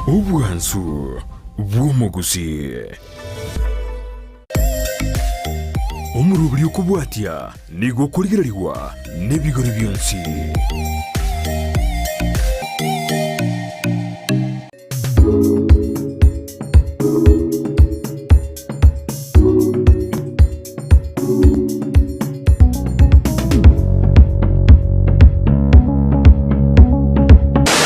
Obwansu bw'omogusii. Omoroberi okobwatia nigo okorigererigwa nebigori bionsi.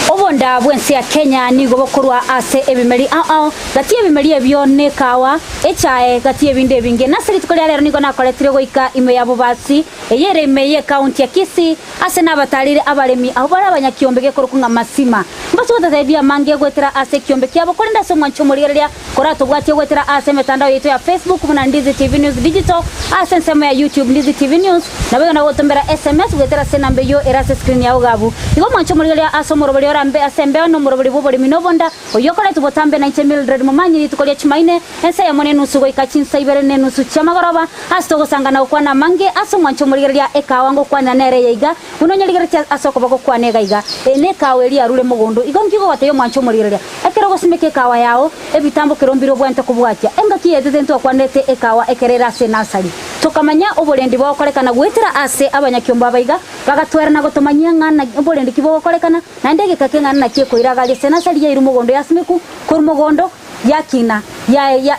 Obonda bw'ense ya Kenya nigo bokorwa ase ebimeri ao ao, gati y'ebimeri ebio nekawa, echae, gati y'ebinde ebinge. Nase rituko ria rero nigo nakoretire goika ime ya Bobasi, eye ere ime y'ekaunti ya Kisii, Ase nabatarire abaremi abwo bare abanyakiombe gekorokwa ng'a Masima. Mbase gotatebia amange goetera ase ekiombe kiabo, korende ase omwancho omorigereria koratobwatie goetera ase emetandao yaito ya Facebook buna Ndizi TV News Digital, ase ensemo ya YouTube Ndizi TV News, naboigo nabo gotombera SMS goetera ase enamba eyio ere ase escreen yao gabu. Igo omwancho omorigereria ase omoroberi orambe ase embeo na omoroberi bw'oboremi na obonda, oyio okoretwe botambe nainche Mildred Momanyi rituko ria Chumaine, ensa eyemo na enusu goika chinsa ibere na enusu chi'amagoroba, Ase togosanga na gokwana amange ase omwancho omorigereria ekawa ngokwanera nere eye iga, buna onyerigeretie ase okoba gokwana iga iga, Eye nekawa eria yarure mogondo, igo nki gogotebia omwancho omorigereria? Ekero ogosimeka ekawa yao, ebitambo kero mbire obwenerete kobwatia. Engaki yaetete ntwakwanerete ekawa ekero ere ase enasari. Tokamanya oborendi bogokorekana goetera ase abanyakiombe aba iga, bagatwera na gotomanyia ng'a na oborendi ki bogokorekana, naende egeka keng'ana naki ekoira agaria ase enasari yairwe mogondo yasimeku, korwa mogondo, Yakina,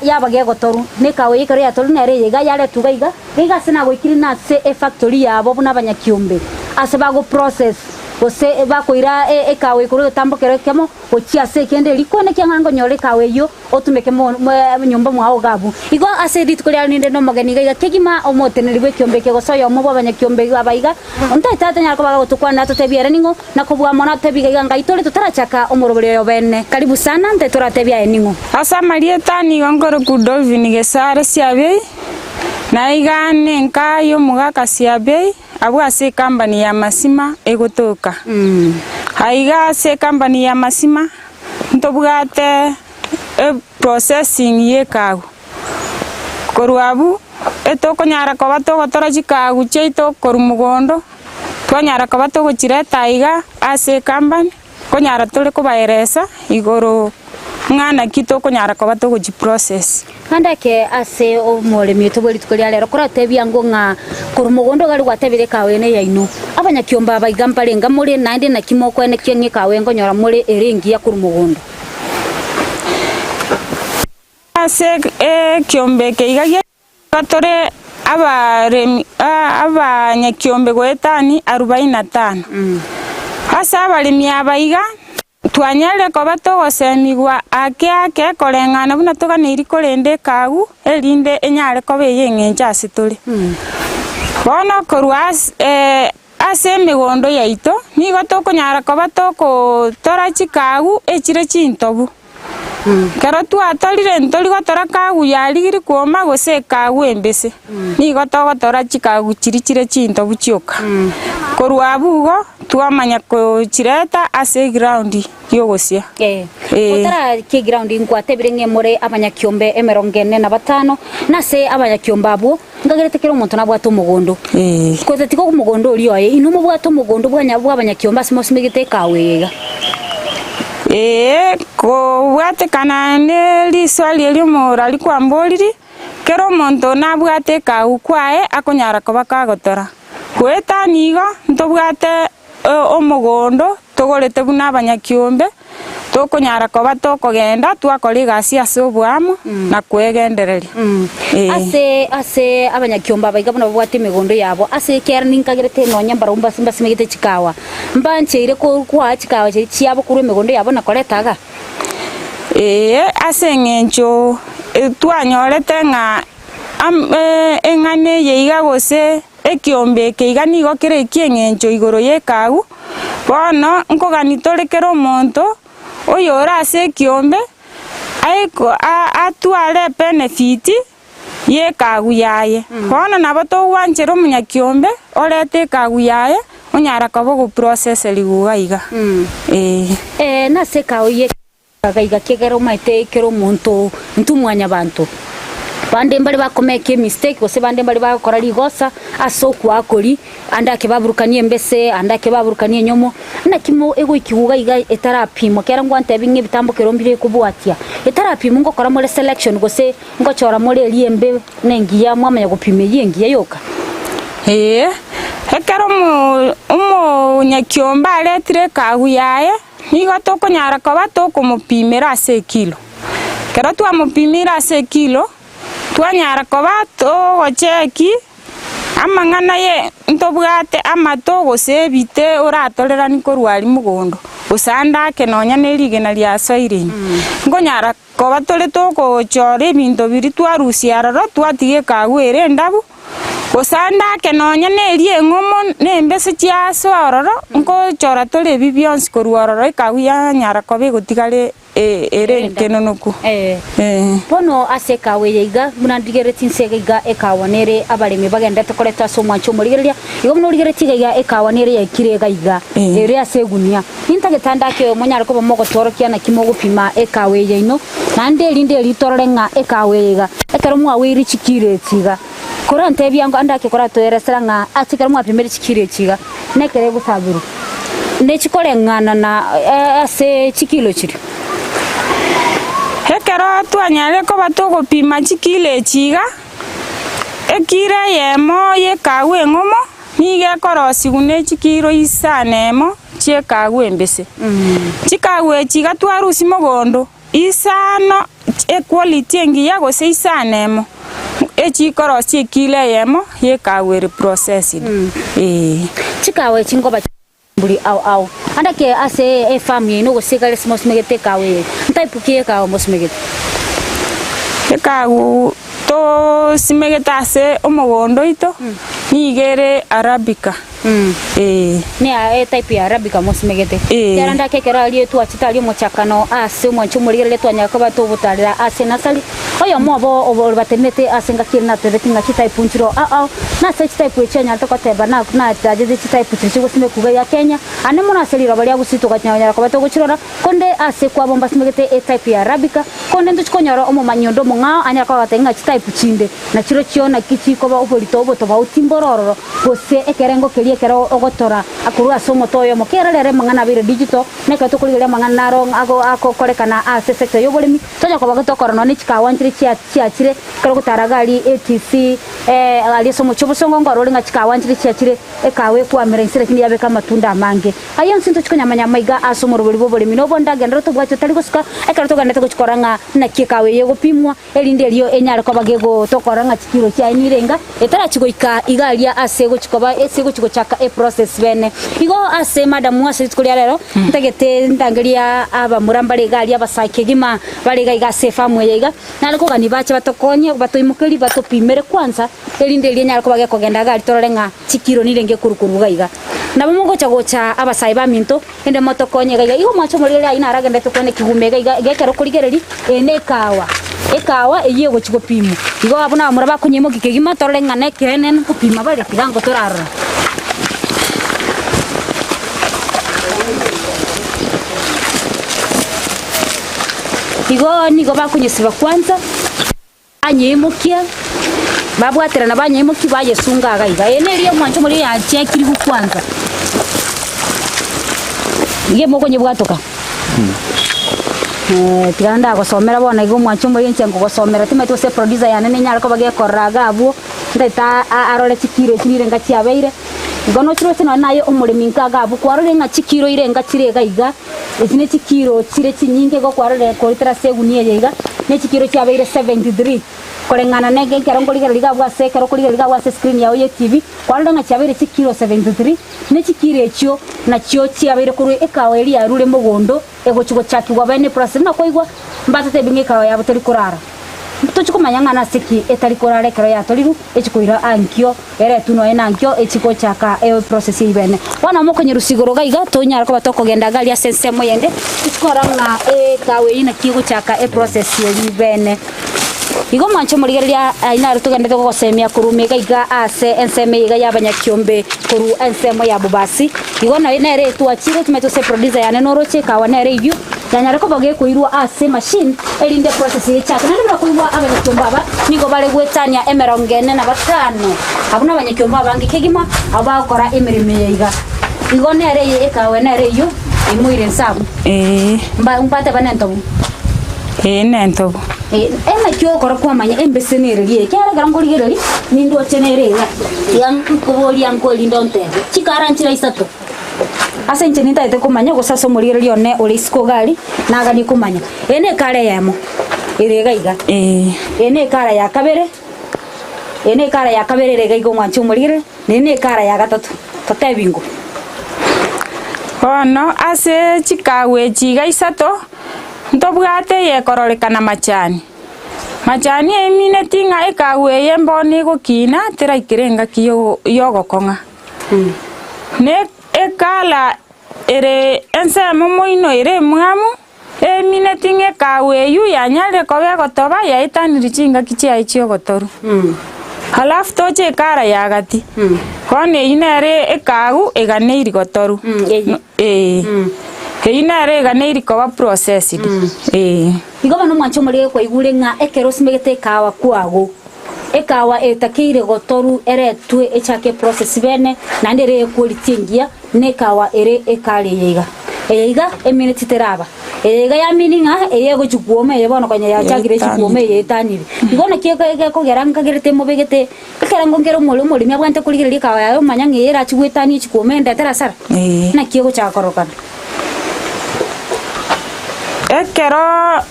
yaba gegotorwa, na ekawa eye ekero yatorwa nere eye iga yaretwa iga iga, iga ase nagoikire nase efactory yabo buna abanyakiombe, ase bago process gose bakoira ekawa eye korwa egetambo kero ekemo gochia ase ekende erio kwane ekiagera nkonyora ekawa eyio otumeke mo nyomba mwao iga abwo. Igo ase rituko riane ninde nomogeni iga iga kegima omoteneneri bw'ekiombe eke gose oyomo bw'abanyakiombe aba iga, ontaete atanyare koba agotokwanera atotebie ere ning'o, Na kobua mono atebie iga iga ngai tore totarachaka omoroberi oyo bene. Karibu sana, ntae toratebie aye ning'o. Ase amarieta nigo nkorokwa Dolvin Gesare Siabei, na iga nenka y'omogaka Siabei abwo ase ecompany ya Masima egotoka. Aiga ase ecompany ya Masima ntobwate eprocessing y'ekagu. Korwa abwo etokonyara koba togotora chikagu chiaito korwa mogondo. Twanyara koba togochireta aiga ase ecompany, konyara tore kobaeresa igoro ng'a naki tokonyara koba togochi process. Naende eke ase omoremi oito bwe rituko ria rero koratebia ango ng'a korwa mogondo iga aria gwatebire ekawa eye neyaino. Abanyakiombe aba iga mbarenga more, naende naki mokoenekia ng'a ekawa eye nkonyora more ere engiya korwa mogondo? Ase ekiombe eke iga gia. Igo tore abaremi abanyakiombe goetania arubaini na tano. Ase abaremi aba iga, twanyarire koba togosemigwa ake ake koreng'ana buna toganeiri korenda ekagu, erinde enyare koba ey'eng'encho ase tore. Bono korwa ase ase emegondo yaito, nigo tokonyara koba tokotora chikagu echire chintobu. Ekero twatorire ntori gotora kagu yarigiri kwoma gose ekagu embese, nigo togotora chikagu chiria chire chintobu chioka. Korwa abwo igo, twamanya kochireta ase eground yogosia. Ee. Otarachia eground nkwatebire ng'a more abanyakiombe emerongo ene na batano, nase abanyakiombe abwo nkagerete kera omonto nabwate omogondo. Gose tiga omogondo oria oye, inwe mobwate omogondo bwanya bw'abanyakiombe ase mosimegete ekawa eye iga. Ee, kobwatekana ne riswali erio omorari kwamboriri, kera omonto nabwate ekagu kwaye akonyara koba kagotora. Goetania igo, ntobwate omogondo togorete buna abanyakiombe, tokonyara koba tokogenda twakora egasi ase oboamo na kwegendereria. Ee. Ase ase abanyakiombe aba iga buna babwate emegondo yabo, ase ekiagera ninkagerete nonya mbarabwo mbas mbasimegete chikawa, mbancheire ko koaa chikawa chiria chiabo korwa emegondo yabo na koreta iga? Ee, ase eng'encho twanyorete ng'a am eng'ana eye iga gose. Ekiombe eke iga nigo kere eki'engencho igoro y'Hekalu. Bono nkogania tore kera omonto oyore ase ekiombe atware ebenefit y'Hekalu yaye. Bono nabo togwanchera omonyakiombe orete Hekalu yaye onyara koba ogoprocesserigwa iga iga. Ee. Nase Hekalu ye. Iga iga kiagera omaete kera omonto intwe mwanyabanto. Bande mbare bakomeka emistake gose bande mbare bagokora rigosa ase okoakoria, ande ake baburukanie embese, ande ake baburukanie enyomo, naki mo egoikigwa iga iga etarapimwa kera ngwantebi ng'a ebitambo kero mbire ekobwatia. Etarapimwa ngokora more selection gose ngochora more eria embe na engiya mwamanya gopima eyio engiya yoka. Ee, ekero omo omonyakiombe aretire ekagu yaye, nigo tokonyara koba tokomopimera ase ekilo. Ekero twamopimire ase ekilo, twanyara koba togocheki amang'ana ye ntobwate amato gose ebite oratorerani korwa aria mogondo, gose ande ake nonya ne rigena riasoire ime. Nkonyara koba tore togochora ebinto biria twarusia aroro twatiga ekagwa ere endabu, gose ande ake nonya ne eria eng'omo na embese chiasoa ororo, nkochora tore ebi bionsi korwa ororo ekagwa yanyara koba egotigara ere enkenonoku. Bono ase ekawa eye iga, buna ndigereretie inse iga iga ekawa nere abaremi bagenderete koreta ase omwancho omorigereria, igo buna origereretie iga iga ekawa nere yaikire iga iga, ere ase egunia. Nintagete ande ake monyare koba mogotworokia naki mogopima ekawa eye yaino, naende erinde erio torore ng'a ekawa eye iga, ekero mwaweire chikiro echi iga, korantebie ango ande ake koratoeresera ng'a ase ekero mwapimire chikiro echi iga, nekero egosaberwa. Nechikoreng'ana na ase chikilo chiria. Ekero twanyarire koba togopima chikilo echi iga, ekilo eyemo y'ekagwa eng'omo nigo ekorosigwa ne chikilo isano emo chi'ekagwa embese. Chikagwa echi iga twarusia mogondo isano equality engiya gose isano emo, echikorosia ekilo eyemo y'ekagwa ere processed, eeh. Chikawa echi nkoba buri ao ao. Ande ki ase efarm yaino gose egari ase mosimegete ekawa eye? Ntype ki y'ekawa mosimegete? Ekagu tosimegete ase omogondo oito nigo ere Arabica, ee. Ne etype ya Arabica mosimegete. Ee. Ekiagera ndake ekero aria etwachete aria omochakano ase omwancho omorigereria twanyara koba togotarera ase enasari, oyomo obo obo batemete ase engaki ere natebeti ng'a chitype nchiroo ao ao, nase chitype echio anyarete koteba na natachete chitype chiria chigosimekwa iga ya Kenya, ande mono ase riroba ria Gusii toganyara koba togochirora, Konde ase kwabo mbasimegete etype ya Arabica, konde ntochi konyora omomanyi onde omong'ao anyare kobatebia ng'a chitype chinde nachirochio naki chikoba oborito obotobauti mboro ororo, gose ekerengo keria ekero ogotora korwa ase omote oyomo. Kera rero amang'ana abeire digital, na ekero tokorigereria amang'ana naro ago agokorekana ase sector y'oboremi, tonya koba tokora nonya ne chikawa nchire chia chiachire, ekero ogotara iga aria ATC, aria ase omochie obosongo nkorora ore ng'a chikawa nchire chiachire, ekawa ekwamera inse lakini yabeka amatunda amange. Aye onsi ntochi konyama-nyama iga ase omorobori bw'oboremi, na obonde agendererete obwache otari gosuka, ekero togendererete gochia korora ng'a naki ekawa eye egopimwa, erinde erio enyare koba gegotokora ng'a chikiro chiaye nirenga, etarachi goika iga aria ase egochi koba ase egochi gochaka eprocess bene. Igo ase madam ase rituko ria rero, ntagete ndangerie abamura mbare iga aria abasae kegima bare iga iga ase efamu eye iga, nare kogania bache batokonye, batoimokerie, batopimere kwanza, erinde erio enyare koba gekogenda iga aria torore ng'a chikiro nirenge korwa korwa iga iga. Nabo mogocha gocha abasae baminto, inde motokonye iga iga. Igo mwanche omorigereria ayio naragenderete kwane ekeguma iga iga, iga ekero okorigereria, eye nekawa, ekawa eyio egochia gopimwa. Igo abwo nabamura bakonyeimokia kegima torore ng'a nekeene nkopima bare, tiga nko torarora. Igo nigo bakonyesiba kwanza. Banyeimokia, babwaterana banyeimokia bayesunga iga iga. Eye neri omwancho omoria yachiakirigwe kwanza. Iga mokonyebwatoka. Tiga ndagosomera bono iga omwancho omoria inche nkogosomera timanyeti gose eproducer yane nenyare koba gekorora iga abwo, ntagete arore chikiro echi nirenga chiabeire. Igo nochiroche nonye naye omoremi nka iga abwo kwarorire ng'a chikiro irenga chire iga iga. Echi ne chikiro chire chinyinge igo kwarorire koritera ase egunia eye iga, ne chikiro chiabeire 73, koreng'ana ne ekero nkorigereria iga abwo ase ekero okorigereria iga abwo ase escreen yao ye TV, kwarorire ng'a chiabeire chikiro 73, ne chikiro echio nachio chiabeire korwa ekawa eria yarure mogondo egochi gochakigwa bene eprocess. Buna kwaigwa mbatotebi ng'a ekawa yabo teri korara. Tochi komanya ng'a nase ki etari korara ekero yatorirwe, echi koira ankio, eretwe nonya na ankio echi gochaka eprocess eyio bene. Bono mokonyerusia igoro iga iga, tonyare koba tokogenda iga aria ase ensemo eyende, tochi korora ng'a ekawa eyio naki egochaka eprocess eyio bene. Igo mwanche omorigereria ayio naro togenderete gogosemia korwa ime iga iga ase ensemo eye iga ya abanyakiombe korwa ensemo ya Bobasi. Igo nonya nere etwachire, timanyeti gose eproducer yane noroche ekawa nere eyio. Yanyare koba gekoirwa ase emachine erinde eprocess eye echake. Naende buna koigwa abanyakiombe aba nigo bare goetania emerongo ene na batano. Abwo nabanyakiombe abange kegima abwo bagokora emeremo eye iga. Igo nere eye ekawe nere eyio imoire inse abwo. Ee. Mba mbateba nentobu. Ee nentobu. Ee, naki ogokora kwamanya embese nereria eye, ekiagera ekero nkorigereria nindoche nere iga. Tiga nkoboria nkorinde ontebie, chikara nchire isato. Ase inche nintagete komanya gose ase omorigereria one ore isiko iga aria, naganie komanya. Eye nekara eyemo, ere iga iga. Eye nekara ya kabere, eye nekara ya kabere ere iga iga omwanche omorigereria, na eye nekara ya gatato. Totebi ingo. Bono ase chikagu echi iga isato, ntobwate eyekororekana machani. Machani emineti ng'a ekagu eye mbono egokina teraikera engaki yogokong'a. Ne ekala ere ensemo moino ere emwamu, emineti ng'a ekagu eyio yanyarire koba egotoba yaetanirie chingaki chiaye chi'ogotorwa. Halafu toche ekara ya gati, bono eyio nere ekagu eganeiri gotorwa. Ee, eyio nere eganeiri koba processed, ee. Igo bono omwanche omorege kwaigure ng'a ekero osimegete ekawa kwago, Ekawa etakeire gotoru eretwe echake eprocess bene naende ere equality engiya ne ekawa ere ekare eye iga. Eye iga emineti teraba. Eye iga yamini ng'a eye egochi kuoma eye bono konya yachakire echi kuoma eye etanire. Igo naki gekogera nkagerete mobegete ekerengo nkere omore omoremi abwenerete korigereria ekawa yaye omanya ng'a eye erachi goetania echi kuoma endetere hasara. Naki egochaka korokana. Ekero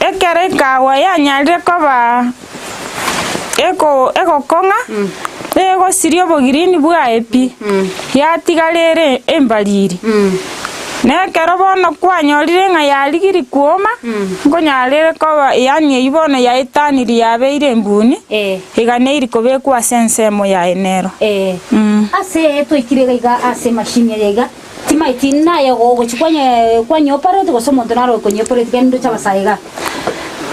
Ekero ekawa yanyarire koba egokong'a, egosiria obogirini bwaye pi, yatigara ere embariri. Na ekero bono kwanyorire ng'a yarigiri kwoma, nkonyara ere koba yaani eyio bono yaetanirie yabeire embuni, eganeiri kobekwa ase ensemo yaye nero. Ase twaikire iga iga ase emashini eye iga, Timaeti naye ogochia kwanyeopareti gose omonto naro okonyeopareti kende ndoche abasae igaa.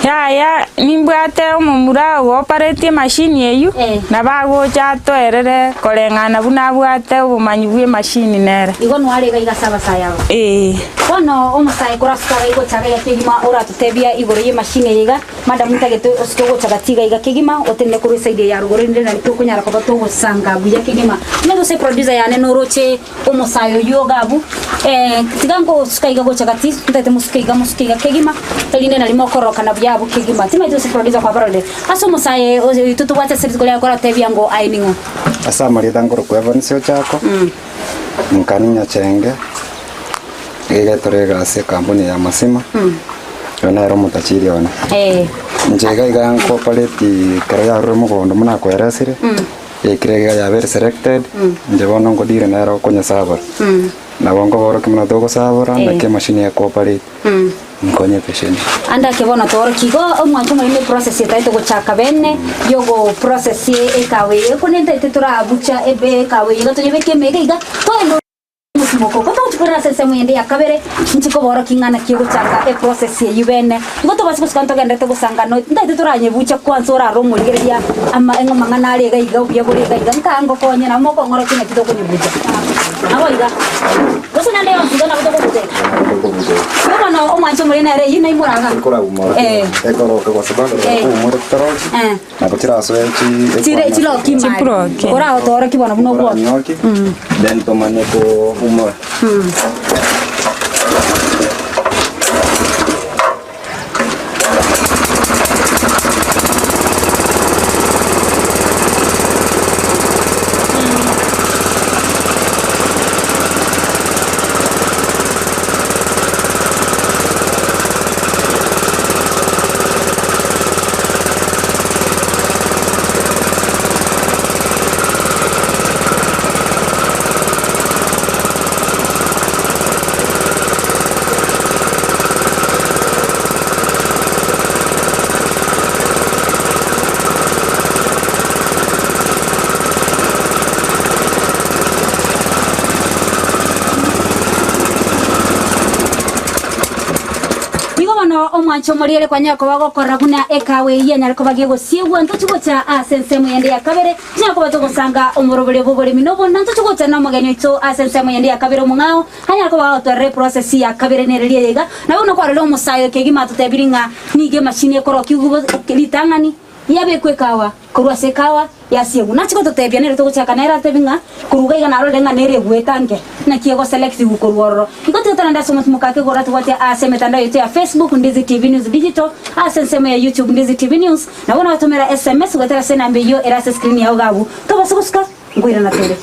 Yaya nimbwate omomura ogoparetie emashini eyio, nabo agocha atoerere koreng'ana buna abwate obomanyi bw'emashini nere. Igo nware iga iga ase abasae aba. Ee. Bono omosae korasuke iga igocha iga kegima oratotebia igoro y'emashini eye iga, Madam ntagete osuke gocha gati iga iga kegima otenene korwa eside eye ya rogoro erinde nari tokonyara koba togosanga buya kegima. Onye gose producer yane noroche Omosae oyio iga abwo, tiga ngosuka iga gocha gati, ntagete mosuke iga mosuke iga kegima, erinde nario mokororokana buya abwo kegima. Timanyeti gose producer kwabarorire. Ase omosae oito tobwate ase rituko riaye koratebia ngo aye ning'o? Ase amarieta nkorokwa Evans Ochako, nkani Nyachenge, iga etore egasi ekampuni ya Masima, oyo nere omotachiri one. Inche iga iga nkopareti ekero yarure mogondo buna nakoeresire. Ekero iga yabeire selected, inche bono nkodira nere okonyesabora. Nabo nkoborokia buna togosabora, naki emachine ekooperate, nkonye efficiently. Ande ake bono toorokie igo omwancho omonene eprocess etagete gochaka bene yogo process ekawa eye, ekone ntagete torabucha ebe ekawa eye iga toyebeke emega iga, togende. Omotimoko oko togochia korera ase ensemo eyende ya kabere, inche koborokia ing'ana ki ogochaka eprocess eyio bene. Igo tobase gosuka ntogenderete gosanga no ntaete toranyebucha kwanza orare omorigereria ama amang'ana are iga iga obuya bore iga iga nkaa ngokonye nabo mokong'orokia naki tokonyebucha. Nabo iga. Gose naende yonsi iga nabo tokobucha iga. Igo bono omwancho omoriri nere eyio naimora iga. Eh. Eh. Nabo chirasoe chi Chire chiroki imare. Chiproki. Oragotoroki bono buna obwoki. Oranyoki, then tomanye koumora. Bono omwancho omoriere kwanyare koba gokorora buna ekawa eyio enyare koba gegosiegwa, ntochi gocha ase ensemo yende ya kabere, tinyare koba togosanga omoroberio bw'oboremi nobonda, ntochi gocha nomogeni oito ase ensemo yende ya kabere omong'ao, anyare koba agotwerera eprocess ya kabere nereria eye iga. Nabo buna kwarorire omosae oyo kegima atotebirie ng'a nigo emachine ekorokigwa ritang'ani yabekwa ekawa. Korwa ase ekawa yasiegwa. Nachia gototebia nere togochaka nere atebi ng'a korwa iga iga narorire ng'a nere egwete ange, naki egoselectigwa korwa ororo. Igo tiga torende ase omotimoka ake igoro atobwate ase emetandao yaito ya Facebook, Ndizi TV News Digital, ase ensemo ya YouTube, Ndizi TV News, nabo nogotomera SMS goetera ase enamba eyio ere ase screen yao iga abwo. Tobase gosuka, nkoirana tore.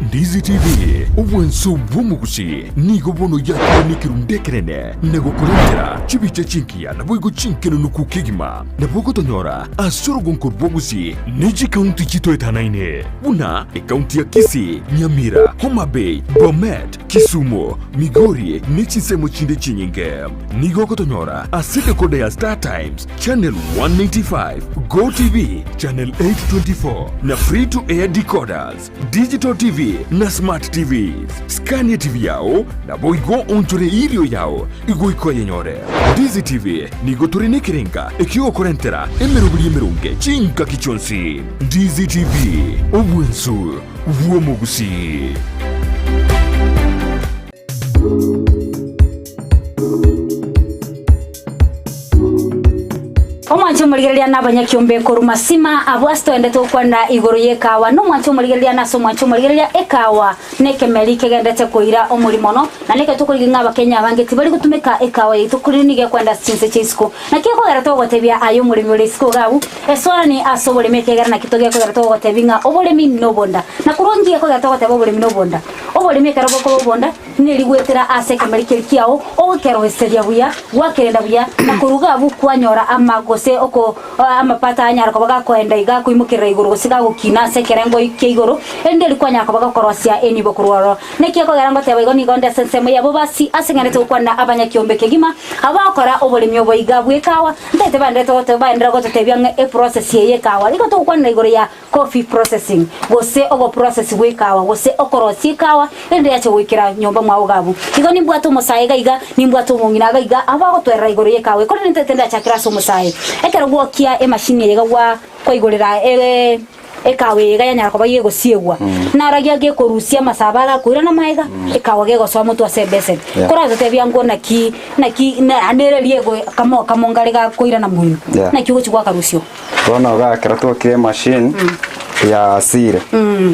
Ndizi TV, obwanso bw'omogusi, nigo bono yakire nekerundu ekenene na gokorentera chibicha chingiya naboigo chinkenenuku kegima. Nabo ogotonyora ase orogonko rw'obogusi ne chikaunti chitoetanaine buna ekaunti ya Kisii, Nyamira, Homa Bay, Bomet, Kisumu, Migori ne chinsemo chinde chinyinge. Nigo ogotonyora ase decoder ya Star Times, Channel 195, Go TV, Channel 824 na Free to Air decoders, Digital TV na Smart TVs. Skania TV yao naboigo onchore erio yao igoika oyenyore. Ndizi TV nigo tore nekerenga ekiogokorentera emeroberi emeronge chingaki chionsi. Ndizi TV, obwensu bw'omogusii. Omwanche omorigereria na abanyakiombe korwa masima abwo ase toendete gokwana igoro y'ekawa. Nomwanche omorigereria na ase omwanche omorigereria ekawa nekemeri kegendete koira omori mono na nekero tokorigia ng'a abakenya abange tibari gotumeka ekawa yaito korende nigo ekwenda ase chinse chia isiko. Naki ekogera togotebia aye omoremi ore isiko iga abwo esoanani ase oboremi ekiagera naki togekogera togotebia ng'a oboremi nobonda. Na korwa nki gekogera togoteba oboremi nobonda? Oboremi ekero bokoba obonda Neri goetera ase ekemeri keria kiao, ogokeroiseria buya, gwakerenda buya, na koruga abwo kwanyora ama gose oko amapato anyare koba gakoenda iga akoimokerera igoro gose gagokina ase ekerengo kia igoro, erinde eri kwanyara koba gokorosia enibo korwa ororo. Naki ekogera ngoteba igo nigo nde ase ensemo y'abobasi ase ng'enete gokwana abanyakiombe kegima, abwo bagokora oboremi obo iga bw'ekawa, ntaete baenderete gote baenderera gototebia ng'a eprocess eye y'ekawa. Igo togokwanera igoro ya Coffee processing, gose ogoprocess gw'ekawa, gose okorosia ekawa erinde yache goikera nyomba mwao iga abwo. Igo nimbwate omosae iga iga, nimbwate omong'ina iga iga, abwo bagotwerera igoro y'ekawa eye. Korende ntaete ndachakere ase omosae. Ekero gwokia emachine eye iga gwa kwaigorera ekawa eye iga yanyara koba gegosiegwa, naragia gekorusia amasabo agakoirana amaega, ekawa gegosoa motwe ase ebeseni. Yeah. Koratotebia ngwo naki naki na nere riego kamo kamo nkare gakoirana moino, Yeah. naki ogochia gwakarusia oo. Bono iga ekero twokire emachine yasire,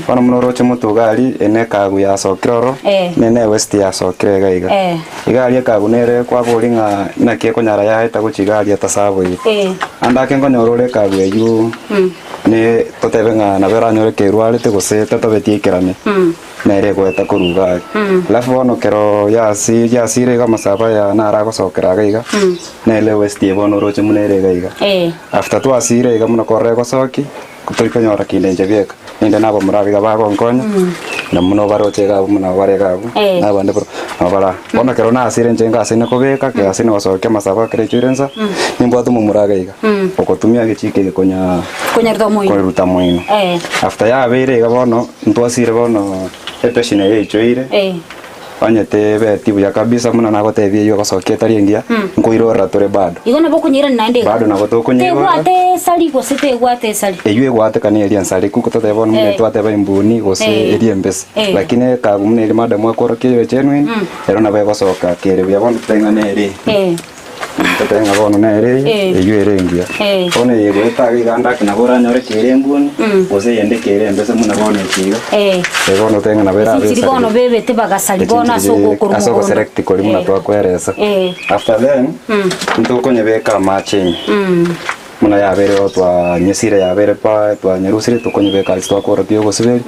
bono buna oroche motwe iga aria ene ekagu yasokire oro, Eh. na ene ewest yasokire iga iga. Eh. Iga aria ekagu nere kwaboria ng'a naki ekonyara yaeta gochia iga aria etasaboire. Eh. Ande ake nkonyora ore ekagu eywo ne totebe ng'a nabo eranyore kerwarete gose tetobeti ekerane. Nere egoeta korwa iga aria. Alafu bono ekero yasi yasire iga amasabo aya naro agosokera iga iga, nere ewest eye bono oroche buna ere iga iga. After twasire iga buna korora egosoki, tori konyora kende inche bieka, ninde na abamura aba iga bagonkonya, na buna obaroche iga abwo buna bare iga abwo, na abande baro nabo bare aa. Bono ekero nasire inche ngasine kobeka, ngasine gosokia amasabo ekero aichoire nsa, nimbwate omomura iga iga, ogotumia egechiko eke konya Konyaruta omoino. koruta moino. After yabeire iga bono, Ntwasire bono epesheni eye eichoire, Eh. onye tebeti buya kabisa buna nagotebia eywo egosokia etari engiya, nkoirorera tore bado. Igo nabo okonyeirania naende iga. Bado nabo tokonyeirorera. Tegwate esari gose tegwate esari. Eywo egwateka na eria ensariku totebe bono buna Eh. twateba embuni gose Eh. eria embese. Eh. Lakini ekagu buna eria madam akworokia eyo genuine, ero nabo egosoka kere buya bono totebe ng'a nere. Eh. Totebe ng'a bono nere eye, Eh. eywo ere engiya. Eh. Bono eye egoeta iga iga ande nabo oranyore kere embuni, gose eyende kere embese buna bono echi iga. Eh. Eh, bono otebe ng'a nabo erabe Chiri bono esarigete. bebete bagasari bono ase ogokorwa Ase mogondo. ogoselect koria buna Eh. twakweresa. Eh. After then, ntokonyebeka amache ime. Buna yabeire igo twanyesire yabeire pa twanyerusire tokonyebeka ase twakorokia ogosiberia,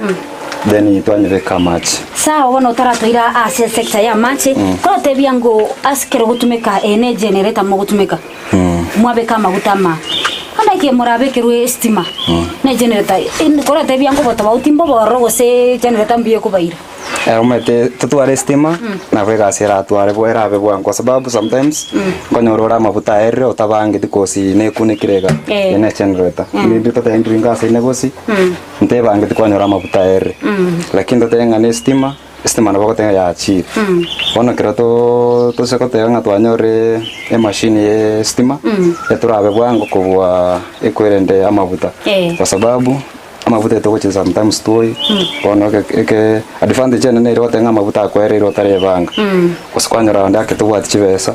then twanyebeka amache. Sawa bono otaratoira ase esector ya amache, korotebia ngo ase kero gotumeka eye ne generator mogotumeka, mwabeka amaguta ama ande eke morabekerwe estima ne generator in korotebia ngo obotobauti mbobe ororo gose generator mbuya ekobaira. Omanyete totware estima nabo egasi eratware bo erabe bwango kwa sababu sometimes nkonyora ore amabuta aerire otabangeti kosi nekunekire iga eye ne generator maybe totebe ndringa ase ine gosi ntebangeti kwanyora amabuta aerire lakini totebe ng'a na estima, estima nabo ogoteba ng'a yachire. Bono ekero too tose goteba ng'a twanyorire emashini ya estima etorabe bwango kobua ekwerende amabuta kwa sababu. Amafuta etogochia sometimes toi, bono eke eke advantage enene ere goteba ng'a amafuta akwereire otarebanga, gose kwanyora onde ake tobwati chibesa,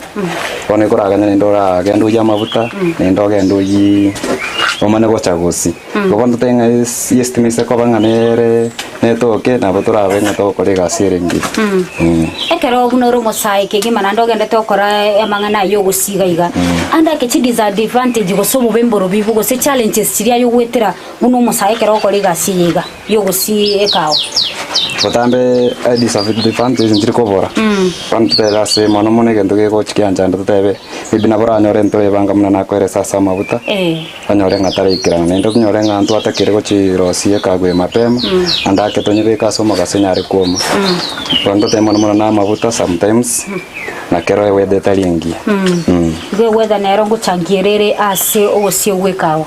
bono ekoraganya naende oragende oyie amafuta, naende ogende oyie omanye gocha gosi. Igo bono totebe ng'a esi estima ase ekoba ng'a nere netoke nabo torabe ng'a togokora egasi ere engiya. Ekero buna ore omosae kegima naende ogendete gokora amang'ana ayio ogosiga iga, ande ake chidisadvantage gose obobe mborobi gose challenges chiria aye ogoetera Buna omosae ekero ogokora egasi eye iga y'ogosii ekawa. Botambe disadvantage nchiri kobora, bono totebe ase mono mono egento gegochi kianchanda totebe maybe nabo oranyore ntoebanga buna nakoeresa ase amabuta, onyore ng'a taraikerana naende onyore ng'a ntwatakire gochirosia ekagu eye mapema, naende ake tonyebeke ase omogaso enyare kuoma. Bono totebe mono mono na amabuta sometimes. Na kero eweather etari engiya. Igo eweather nero ngochangiera ere ase ogosio gw'ekawa.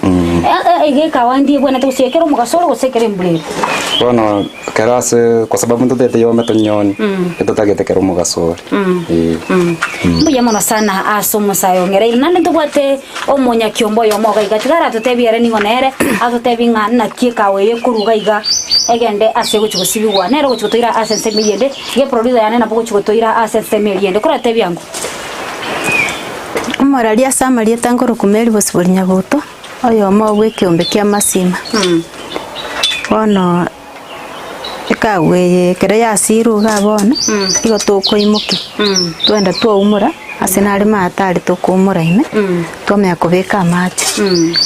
Iga ekawa ndi ebwenerete gosio ekero omogaso ore gose ekero embura ere? Bono kero ase kwa sababu ntotete yome tonyoni, etotagete kero omogaso ore. Eh. Mbuya mono sana ase omosae ong'ereire. Naende ntobwate omonyakiombe oyomo iga iga, tiga aratotebie ere ning'o nere, atotebie ng'a naki ekawa eye ekoruga iga egende ase egochia gosibigwa. Nere ogochia gotoira ase ensemo eyende. Iga eproducer yane nabo ogochia gotoira ase ensemo eria ende. Koratebie ango. Omoraria ase amarieta nkorokwa Mary Bosibori Nyabuto, oyomo bw'ekeombe kia Masima. Bono ekagu eye ekero yasirwe iga bono, igo tokoimokia, twagenda twaumora ase nare maate aria tokoumora ime, twamanya kobeka amache.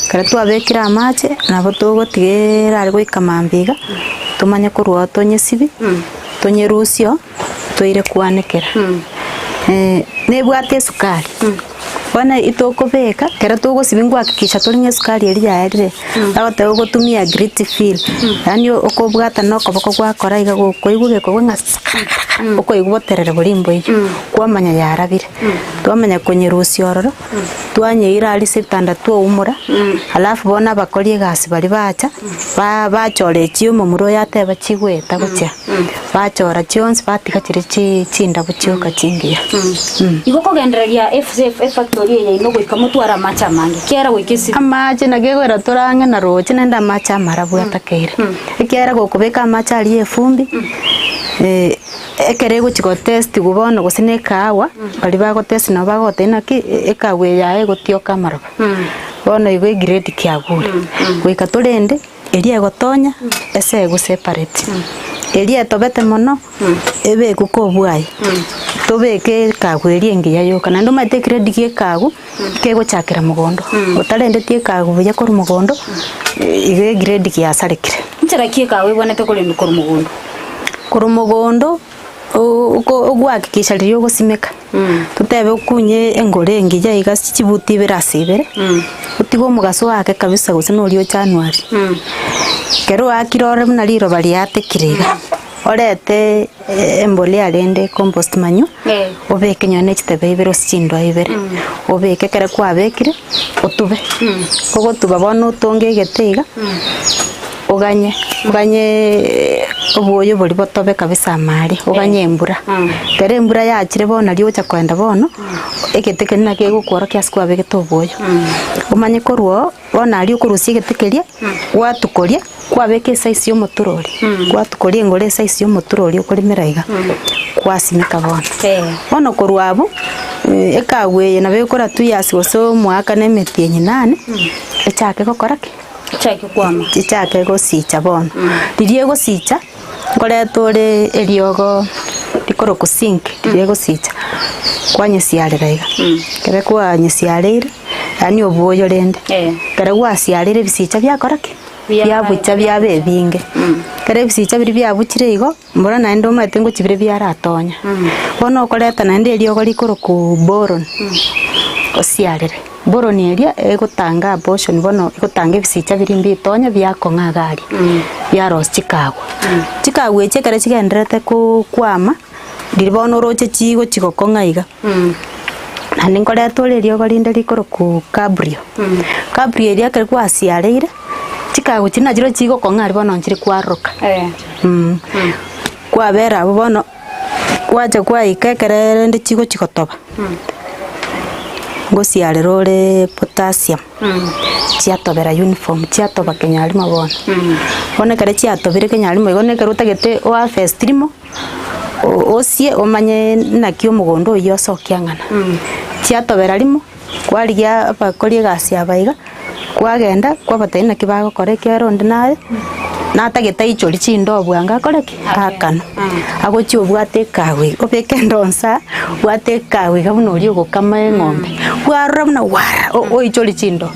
Ekero twabekire amache, nabo togotiga erare goika mambia iga, tomanye korwa oo tonyesibie. Tonyerusie oo, toire kwanekera. Nebwate esukari, bono etokobeka ekero togosibia nkohakikisha tore ng'a esukari eria yaerire, bagoteba ogotumia grit feel, yaani okobwata na okoboko gwakora iga gokoigwa gekogwa ng'a sakarakara, okoigwa boterere boria mboiyo, kwamanya yarabire. Twamanya konyerusia ororo, twanyeira aria ase ebitanda twaumora, alafu bono abakori egasi baria bacha, ba- bachora echio omomura oyo ateba chigweta gochia, bachora chionsi batiga chiria chi- chindabu chioka chingiya. Igo kogendereria efactory eye yaino goika motware amache amange, kiagera goika esibiti. Amache naki egoera tore ang'e na roche naende amache amarabu atakeire, ekiagera gokobeka amache aria efumbi. Ekero egochia gotestigwa bono gose na ekahawa, baria bagotesti nabo bagotebia naki ekahawa eye yaye egotioka amaroba. Bono igo egrade kiagure. Goika torende, eria egotonya, esegwe separate. Eria etobete mono, ebekwe kobwaye, tobeke ekahawa eria engiya yoka. Naende omanyete egrade gia ekahawa, kegochakera mogondo, otarendeti ekahawa buya korwa mogondo, igo egrade giasarekire. Nchera ki ekahawa ebwenerete korendwa korwa mogondo? Korwa mogondo ogohakikisha riria ogosimeka, totebe okunye engoro engiya iga ase chibuti ibere ase ibere, otige omogaso oake kabisa gose na oria o January. Ekero oakire orore buna riroba riatekire iga, orete embolea rende compost manure, obeke nonye na chitebe ibere gose chindoo ibere, obeke ekero kwabekire, otube, ogotuba bono otonge egete iga. Oganye, oganye obwoyo boria botobe kabisa amare, oganye embura. Ekero embura yachire bono nario ogocha koenda bono, egete keria naki kegokworokia ase kwabegete obwoyo. Omanye korwa oo, bono aria okorusia egete keria, gwatukoria, kwabeka esize ya omotura oria, gwatukoria engoro esize ya omotura oria okoremera iga, kwasimeka bono. Bono korwa abwo, ekagu eye nabo ekora two years gose omwaka na emetienyi nane, echake gokora ki? Chichake kwama. Chichake gosicha bono. Riria egosicha, nkoreta ore eriogo rikorokwa zinc, riria egosicha, kwanyesiarera iga. Ekero kwanyesiareire, yaani obwoyo rende, ekero gwasiareire ebisicha biakora ki? Biabucha biaba ebinge. Ekero ebisicha biria biabuchire igo, mbora naende omanyete ngochi bire biaratonya. Bono okoreta naende eriogo rikorokwa boron, osiarere. Boron eria egotanga abortion bono egotanga ebisicha biria mbitonye biakong'a iga aria, biarosia chikagwa. Chikagwa echi ekero chigendererete kokwama, riria bono oroche chigochi gokong'a iga, naende nkoreta ore eriogo rinde rikorokwa cabrio, cabrio eria ekero gwasiareire, chikagwa chiria nachirochio chigokong'a aria bono nchiri kwaroroka kwabera abwo bono. Gwacha kwaika ekero rende chigochi gotoba, ngosiarera ore potassium, chiatobera uniform, chiatoba kenyarimo bono. Bono ekero chiatobire kenyarimo igo na ekero otagete o harvest rimo, o- osie omanye naki omogondo oywo osokia ng'ana. Chiatobera rimo, kwarigia abakori egasi aba iga, kwagenda kwabatebia naki bagokora ekiagera onde naye natagete aichorie chindoo bwango akore ki? Akanwe. Agochia obwate ekago iga, obeke endoo nsa obwate ekago iga buna oria ogokama eng'ombe, bwarora buna wara oichorie chindoo.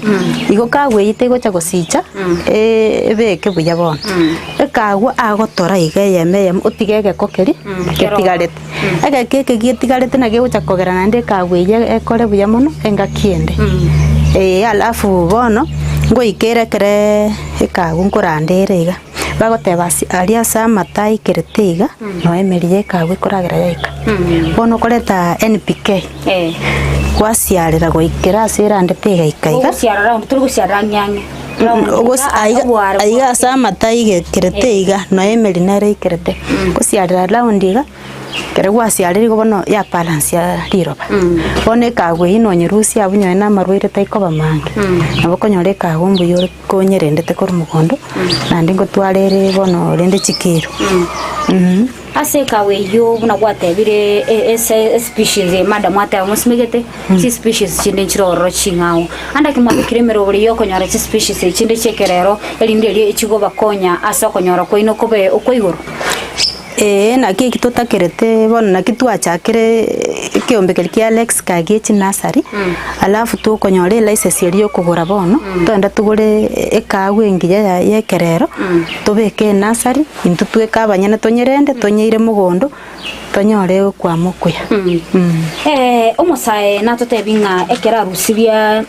Igo kagoeita egocha gosicha ebeke buya bono. Ekagwa agotora iga eyemo eyemo otige egeko keria getigarete. Egeka eke getigarete naki egocha kogera naende ekagwa eyio ekore buya mono engaki ende. Eeh alafu bono, ngoika ere ekereee ekagwa nkoranda ere iga, bagoteba ase aria ase amato aikerete iga, noe emeri ya ekagwa ekoragera yaika. Bono okoreta NPK, gwasiarera goikera ase erandete egaika iga. Ogosiara round, tori gosiarera ang'e ang'e. Aiga aiga ase amato aigekerete iga, nonya emeri nere eikerete, gosiarera round iga, ekero gwasiarire igo bono ya balance riroba. Bono ekagwa eywo nonyerusia abwo nonye na amarwaire taikoba mange, nabo okonyora ekagwa mbuya ore konyerendete korwa mogondo, naende ngotwara ere bono rende chikiro. Ase ekawa eyio buna gwatebire ase especies eye madam ateba mosimegete, chispecies chinde nchire ororo ching'ao. Ande ekero mwabekire emerobori yokonyora chispecies echi chinde chi'ekerero, erinde erio echigobakonya ase okonyora kwaino kobe okwa igoro. Ee, naki eki totakerete bono naki twachakire ekeombe keria kia Alex Kagie chinursery, alafu tokonyora elicense eria yokogora bono, togende togore ekahawa engiya ya ya ekerero, tobeke enursery, Intwe tweka abanyene tonyerende, tonyeire mogondo, tonyore okwama okuya. Omosae natotebi ng'a ekero arusirie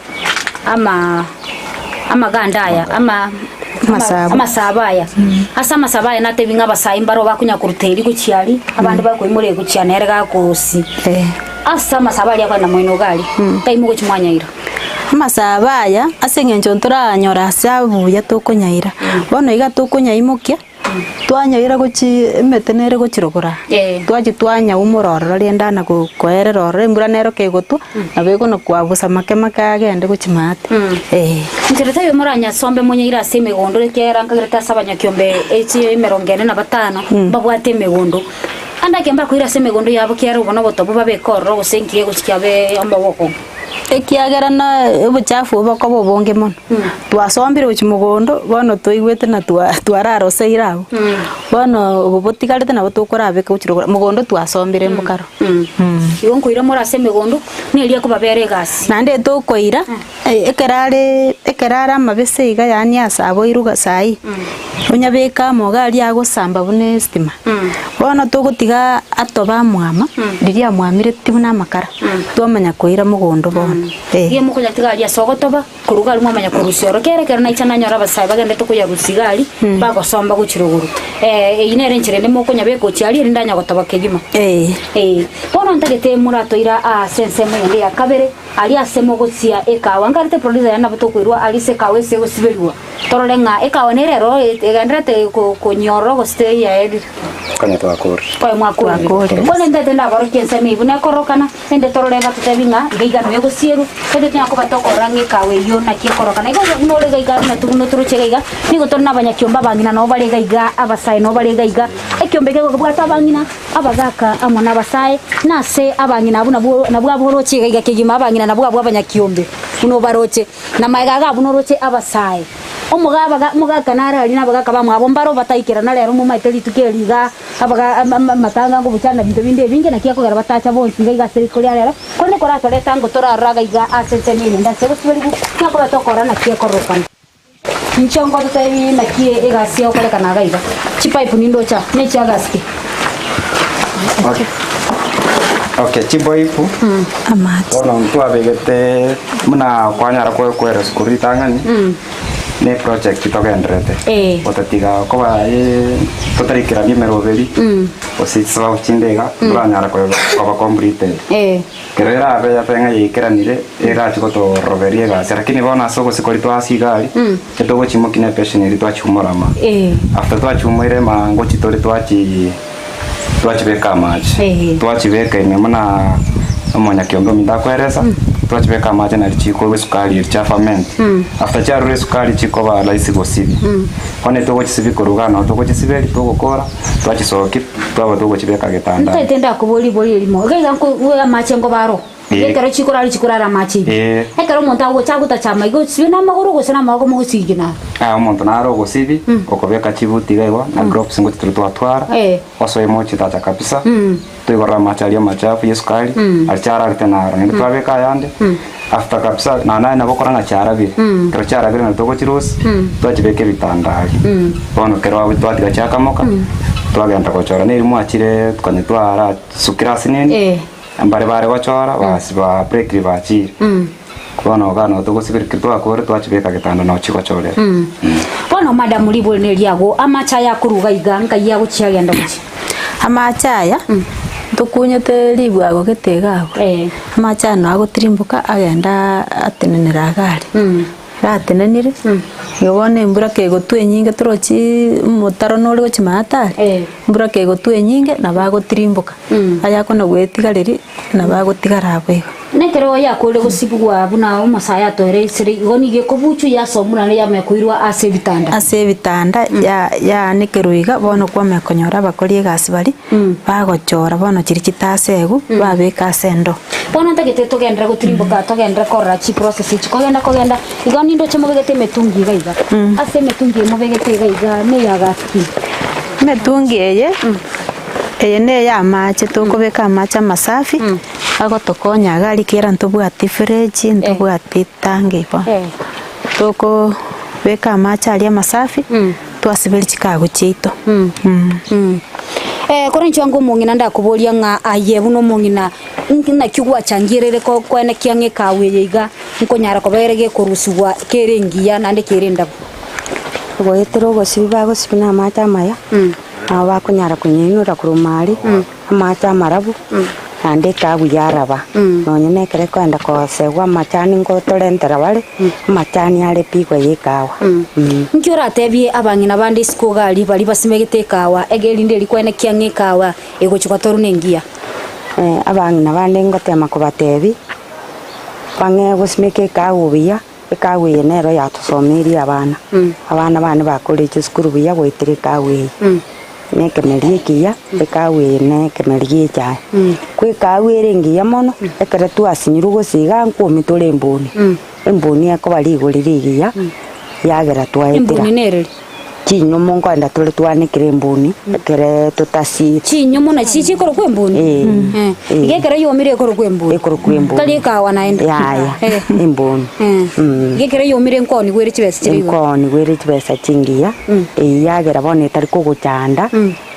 ama amaganda aya ama Amasabo. amasabo aya ase amasabo aya natebi ng'a abasae mbaro bakonya koruta eri gochia aria abande bakoimora egochia nere gakosi ase amasabo aria akoenda moino iga aria time ogochia mwanyaira. Amasabo aya, ase eng'encho ntoranyora ase abuya tokonyaira, bono iga tokonyaimokia, twanyaira gochia emete nere gochirogora aa, twachia twanyaumora ororo rende ana ko koerera ororo, embura nero kegotwa, nabo ekona koabusa make make agende gochia maate, eh. Inche taiyo moranyasombe monyaire ase emegondo, ekiagera nkagerete ase abanyakiombe echi emerongo ene na batano, mbabwate emegondo. Ande ekero mbakoira ase emegondo yabo kiagera obo nobotobu babeke ororo gose nki egochia kiabe omogoko. Ekiagera na obochafu obo bokoba obonge mono, twasombire gochia mogondo, bono twaigwete na twa twararoseire abwo, bono obo botigarete nabo tokorabeka gochia rogoro, mogondo twasombire mbokaro. Igo nkoira more ase emegondo, neria ekobabera egasi. Naende tokoira, ekero are ekero are amabese iga yaani ase aboirwe iga saii, onyabeke amo iga aria agosamba buna estima, bono togotiga atobe amwama, riria amwamire ti buna amakara, twamanya koira mogondo bono eh. Iga mokonya tiga aria ase ogotoba, korwa iga aria mwamanya korusia oro. Kera ekero naicha nanyora abasae bagendete koyarusia iga aria, bagosomba gochia rogoro. Eyio nere enchera ende mokonyabeka gochia aria erinde anya gotoba kegima. Eh. Bono ntagete moratoira ase ensemo eyende ya kabere, aria ase mogosia ekawa. Nkarete producer yane nabo tokoirwa aria ase ekawa ase egosiberigwa. Torore ng'a ekawa nere ero egendererete konyorora gose teyaerire. Konya twakorire. Konya mwakorire. Twakorire. Bono ntagete ndabarokia ensemo eyio buna ekorokana, ende torore batotebi ng'a iga iga noyo egosierwa, ende tonya koba tokorora ng'a ekawa eyio naki ekorokana. Igo buna ore iga iga buna buna toroche iga iga, nigo tore na abanyakiombe abang'ina nabo bare iga iga, abasae nabo bare iga iga, ekiombe eke kebwate abang'ina, abagaka amo na abasae, na ase abang'ina abwo nabwo nabwo abwo oroche iga iga kegima, abang'ina nabwo abwo abanyakiombe buna obaroche. Na magega iga abwo noroche abasae. Omoga omogaka nare aria na abagaka bamwabo mbaro bataikerana rero momaete rituko eri iga abaga amatanga ngobuchana na binto binde ebinge naki ekogera batacha bonsi iga iga ase rituko ria rero, korende koratorete ango torarore iga iga ase ensemo eyende ase gosiberigwa, nakoba tokorora naki ekororokana. Inche ngototebi naki egasi egokorekana iga iga, chipipe nindoche aa, ne chiagasi ki? Okay. Okay, chiboipu Amache. bono ntwabegete buna kwanyara koekwera sukuru ritang'ani ne project togenderete Eh. gotatiga koba eh, totaraikerania emeroberi gose chisababu chinde iga toranyara koeba koba completed Eh. Kero erabe yabe ng'a yaikeranire, erache gotoroberia egasi, lakini bono ase ogosikori twase iga aria, etogochimokia na epession eria twachumora ama. Eh. After twachumoire ama ngochi tore twachi twachibeka amache. Eh. Twachibeka ime buna omonyakiombe ominto akoeresa, twachibeka amache nari chikorwa esukari eria chia ferment. After chiarure esukari chikoba rahisi gosibia. Bono etogochisibia korwa igaa nabo togochisiberia togokora, Twachisokia, twaba togochibeka getandani. Ntaete ndakoboria ribori erimo, iga iga nko amache nkoba aro, Eh. ekero chikorara chikorara amache ime. Eh. Ekero omonto agocha agotacha amaiga osibie na amagoro gose na amaboko mogosigia naro. Ah, omonto naro ogosibi, okobeka chibuti iga igo, na gloves ngochi tore twatwara, Eh. osoe mochitacha kabisa, toigorere amache aria amachafu ya esukari, aria chiararete naro, naende twabeka ayande, after kabisa, nonya naye nabo okora ng'a chiarabire, ekero chiarabire nabo togochirusia, twachibeka ebitanda aria. Bono ekero abwo twatiga chiakamoka, twagenda gochora, na eri mwachire konya twara sukire ase nini, Eh. mbare bare gochora, basi ba break bachire. Bono iga nabo togosiberia keri twakore twachibeka getanda nabo chigochorera. Bono madam ribori neriago, amache aya akoruga iga nkai agochia agenda gochia? Amache aya, ntokunyete ribwago gete iga abwo, Eh. amache aya nabo agotirimboka agenda atenenera iga aria, ratenenire, igo bono embura kegotwa enyinge torochiii omotaro nore gochia maate aria, Eh. embura kegotwa enyinge nabo agotirimboka, aya akona goetigareri nabo agotigara abwo igo. Nekero yakoorire gosibigwa buna omosae atoereisire, igo nigo ekobuchwa yasomwa naende yamanya koirwa ase ebitanda. Ase ebitanda ya- yaanekerwa iga, bono kwamanya konyora abakori egasi baria, bagochora bono chiria chitasegwa, babeka ase endoo. Bono ntagete togenderere gotirimboka togenderere korora chiprocess echi kogenda kogenda, igo nindoche mobegete emetungi iga iga, ase emetungi eye mobegete iga iga neya gasi ki? Emetungi eye, eye neye amache tokobeka amache amasafi. Agotokonya iga aria kera ntobwati fridge, ntobwati tangi igo. Tokobeka amache aria amasafi, twasiberia chikago chiaito. Korwa inche ango omong'ina ndakoboria ng'a aye buna omong'ina, inki naki gwachangierere ko koenekia ng'a ekawa eye iga nkonyara koba ere gekorusigwa kere engiya naende kere endabu? Goetera ogosibia bagosibia na amache amaya, nabo bakonyara konyainora korwa maare. Amache amarabu, naende etaabu yaraba. Nonya nekero ekoenda kosegwa amachani ngotorentera bare, amachani are pigwa y'ekahawa. Inki oratebie abang'ina bande isiko iga aria baria basimegete ekahawa, ege erinde eria kwenekia ng'a ekahawa egochia gotorwa nengiya? Abang'ina bande ngotema kobatebia, bang'ee gosimeka ekahawa buya, ekahawa eye nero yatosomeirie abana. Abana bane bakorire chisukuru buya goetera ekahawa eye. Na ekemeri ekiya, ekahawa eye na ekemeri gi'echae. Ko ekahawa ere engiya mono, ekero twasinyirwe gose iga nkomi tore emboni, emboni ekoba rigori rigiya, yagera twaetera. Emboni nereri? Chinyumo nkoenda tore twanekire emboni, ekere totasieti. Chinyumo nachi chikorokwa emboni? Eh. Eh. Eh. Iga ekero yomire ekorokwa emboni? Ekorokwa emboni. Tari ekahawa naende? Yaya, Eh. emboni. Eh. Mm. Iga ekero yomire nkoonigwa ere chibesa chire igoro? Nkoonigwa ere chibesa chingiya. Eyagera bono etari kogochanda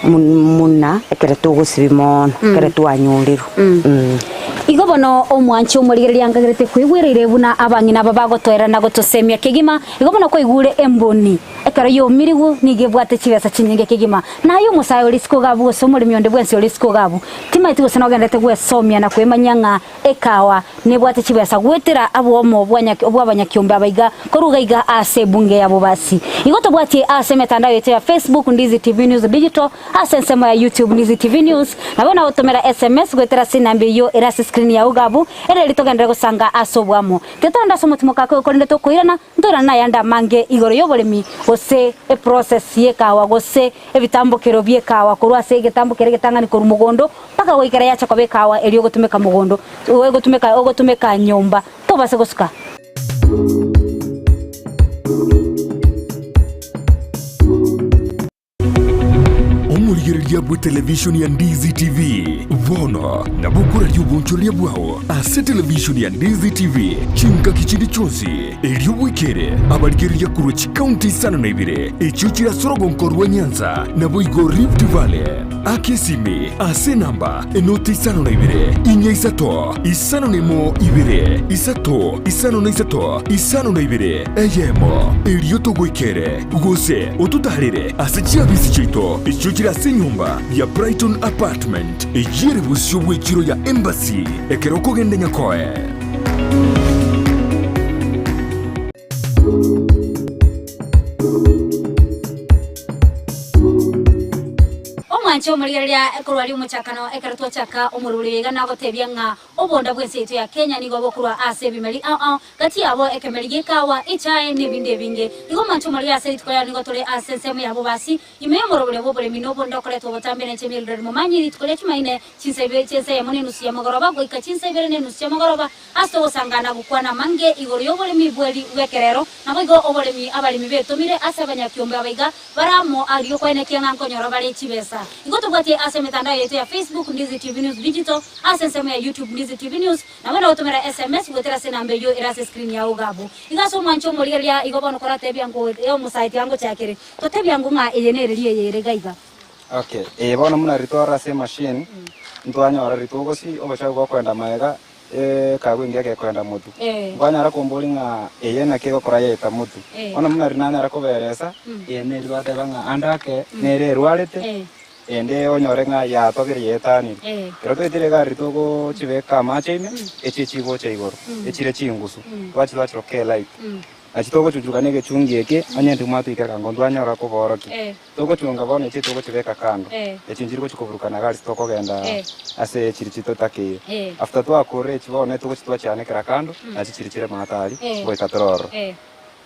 muna ekero togosibia mono, ekero twanyorerwe. Igo bono omwanche omorigereria angagerete koigwereire buna abang'ina aba bagotoerera na gotosemia kegima, igo bono koigure emboni ekero yomirigwe nigo ebwate chibesa chinyinge kegima. Naye omosae ore isiko iga abwo gose omoremi onde bwensi ore isiko iga abwo, timaeti gose nogenderete gwesomia na kwemanyia ng'a Ekawa nebwate chibesa goetera abwomo bw'abanyakiombe aba iga korwa iga iga ase ebunge ya Bobasi. Igo tobwatie ase emetandao yaito ya Facebook Ndizi TV News Digital, ase ensemo ya YouTube Ndizi TV News, nabo nagotomera SMS goetera ase enamba eyio ere ase screen yao iga abwo, ere erio togenderere gosanga ase obwamo. Tiga togende ase omotimoka ake korende tokoirana, ntoirane nayande amange igoro y'oboremi gose eprocess y'ekawa gose ebitambokero bi'ekawa korwa ase egetambokero egetang'ani korwa mogondo Mpaka goikera yacha koba ekawa eria ogotumeka mogondo, ogotumeka ogotumeka nyomba, tobase gosuka. Omorigereria. Obonchoreria bw'etelevishoni ya Ndizi TV. Bono nabo okoraria obonchoreria bwao ase televishoni ya Ndizi TV chingaki chinde chionsi, erio bwekere abarigereria korwa chikaunti isano na ibere echio chire ase orogonko rwa Nyanza naboigo Rift Valley. Aka esimi ase enamba enoti isano na ibere, inya isato, isano na emo ibere, isato, isano na isato, isano na ibere, eyemo, erio togoikere, gose ototaarere ase chiabisi chiaito echio chire ase enyomba ya Brighton Apartment, eyio ere bosio bw'echiro ya Embassy, ekero okogenda Nyakoe. Omwanche omorigereria korwa aria omochakano ekero twachaka omorwori oyo iga nagotebia ng'a obonda bw'ense yaito ya Kenya nigo bokorwa ase ebimeri ao ao gati yabo ekemeri gi'ekawa, echae na ebinde ebinge. Igo omwanche omorigereria ase rituko riaye nigo tore ase ensemo ya bobasi ime y'omoroberio bw'oboremi na obonda okoretwa obotambe nenche Mildred Momanyi rituko ria Chumaine chinsa ibere chinsa eyemo na enusu ya mogoroba goika chinsa ibere na enusu chia mogoroba Ase ogosangana gokwana amange igoro y'oboremi bw'ekerero, naboigo oboremi abaremi betomire ase abanyakiombe abaiga bare amo aria okwenekia ng'a nkonyora bare chibesa. Igo tobwatie ase emetandao yaito ya Facebook, Ndizi TV News Digital, ase ensemo ya YouTube, Ndizi TV News, nabo nagotomera SMS goetera ase enamba eyio ere ase escreen yao iga abwo. Igo ase omwancho omorigereria igo bono koratebia ngo omosae tiga ngochakere, totebia ngo ng'a eye nereri eye ere iga iga. Okay, eye bono buna ritwaro ase emachine, ntwanyora ritugosi obochafu bokoenda magega Ekagwa engiya gekoenda motu. Nkwanyara komboria ng'a eye naki egokora yaeta motu. Bono buna riria nanyara koberesa, eye neri bateba ng'a ande ake nere erwarete, ende onyore ng'a yatobire yaetanire. Ekero twaetire iga riria togochibeka amache ime, echie chigocha igoro, echire chingusu, twachia twachiroka elight. Nachi togochuchuka na egechungi eke, onye intwe mwatoika ekango ntwanyora koborokia. Togochunga bono echi togochibeka kando, echi nchiri gochi koburukana iga ase tokogenda ase chiri chitotakeire. After twakorire echi bono togochi twachianekera kando, nachi chiri chire mato aria, goika tore ororo.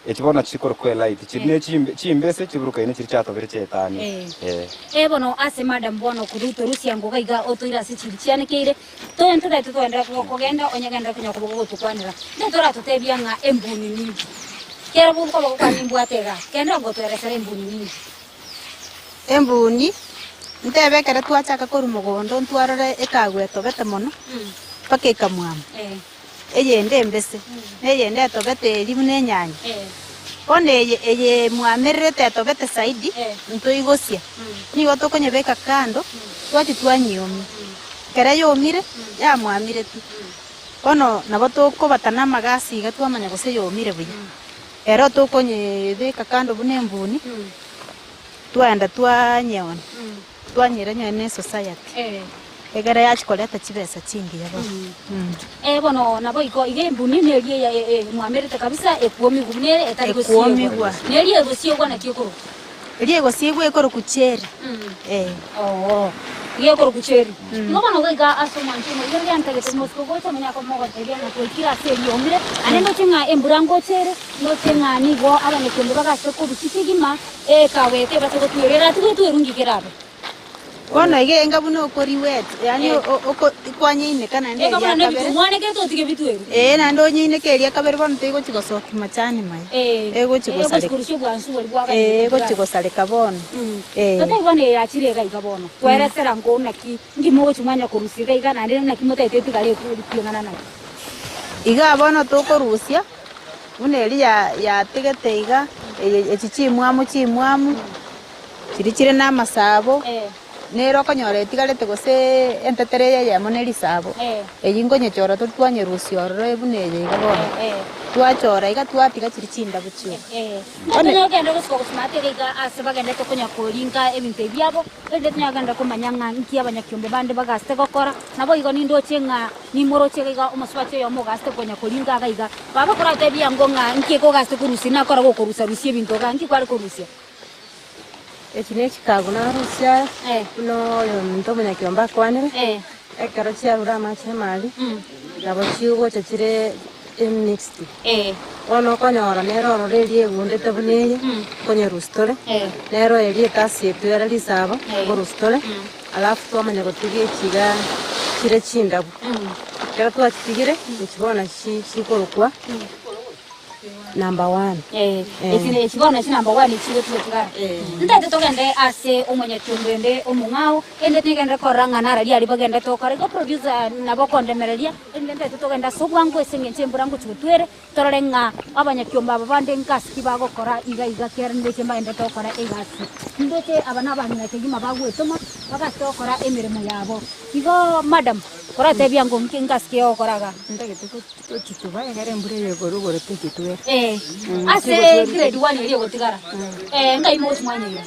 Echi bono chikorokwa elight, chiri ne chimbe chimbese chiburukaine chiri chiatobire chiaetania. Eh. Eh bono ase madam bono korwa torusia ngoga iga otoire ase chiri chianekeire, toe ntotagete togenderere kogenda onye genderere konya koba gogotokwanera. Nde toratotebia ng'a embuni ninki. Kera bobuko bogokwana nimbwate igaa, kende ngotoeresera embuni ninki. Embuni, ntebe ekero twachaka korwa mogondo ntwarore ekagwa etobete mono, mpaka ekamwama. Eyende embese, na eyende etobete eria buna enyanya. Bono eye eye emwamererete etobete zaidi, ntoigosia, nigo tokonyebeka kando, twachia twanyiomia. Ekero yomire, yamwamire pi. Bono nabo tokobata namagasi iga twamanya gose yomire buya. Ero tokonyebeka kando buna embuni, twaenda twanyeona, twanyera nonye na esociety, egere yachia koreta chibesa chingiya bono. Eh bono naboigo iga embuni neria eya e- e- mwamerete kabisa ekwomigwa buna ere etari gosiegwa. Ekwomigwa. Neria egosiegwa naki ekorokwa? Eria egosiegwa ekorokwa cherry, eh. Oo, iga ekorokwa cherry. Igo bono goika ase omwancho omo, igo riria ntagete mosike gocha monyare koba mogotebia ng'a twaikire ase eriomire, naende ndoche ng'a embura ngocha ere, ndoche ng'a nigo abanyakiombe bagachete korusia kegima, ekawete ebase gotwerwa, eratigwe etwerwe nki kerabe? Bono iga enga buna okoriwete, yaani oko kwanyeineka naende Enga eria buna kabere. nebitu mwanekete otige bitwerwe. Ee, naende onyeineke eria kabere bono tegochi gosokia machani maya. Ee, Egochi egochi gosareka. korusia obwansu boria Ee, bwaganyete egochi gosareka bono. Ee. Totebie bono eye yachire iga iga bono, tweresera nko naki, nki mogochi mwanya korusia iga iga naende naki motaete etigare ekieng'ana naki. Igaa bono tokorusia, buna eria yatigete iga, eye echi chimwamu chimwamu. Chiria chire namasabo, nere okonyora etigarete gose entetere eye eyemo ne risabo, eyio nkonyechora tori twanyerusia ororo buna eye iga bono. Twachora iga twatiga chiria chindabu chioka. One. Tonyare kogenda gosika gosumata iga iga ase bagendete konya koringa ebinto ebi biabo, erinde tonyare kogenda komanya ng'a nki abanyakiombe bande bagasete gokora. Naboigo nindoche ng'a nimoroche iga iga omosubati oyomo ogasete konya koringa iga iga. Baba koratebie ango ng'a nki ekogasete korusia nakora gokorusa rusia ebinto iga, nki kware korusia? Echi nechikagu narusia buna oyominto omonyakiombe akwanire, ekero chiarure amache amaaria, nabo chigocha chire emixed. Bono okonyora nere ororo eria egundete buna eye, nkonyerusia tore, nero eria etasietwe ere risabo, nkorusia tore, alafu twamanya gotiga echi igaa chire chindabu. Ekero twachitigire, echi bono chikorokwa. Number one. Eh, eki eki bono eki number one echi gotiga tigara. Ntaete togende ase omonyakiombe onde omong'ao, ende nigendere korora ng'a nara riaria bagendete gokora. Igo producer nabo okondemereria, erinde ntaete togende ase obwango ase eng'encho embura ngochi gotwere, torore ng'a abanyakiombe aba bande ngasi ki bagokora iga iga kera ndoche mbagendete gokora egasi. Ndoche aba na abang'ina kegima bagwetoma, bagachete gokora emeremo yabo. Igo madam, koratebia ngo nki ngasi ki ogokora igaa? Ntagete Tochituba egere embura eye egorwe igoro techitwera. Eh, ase grade one eria egotigara eh, ngai mogochi mwanyeira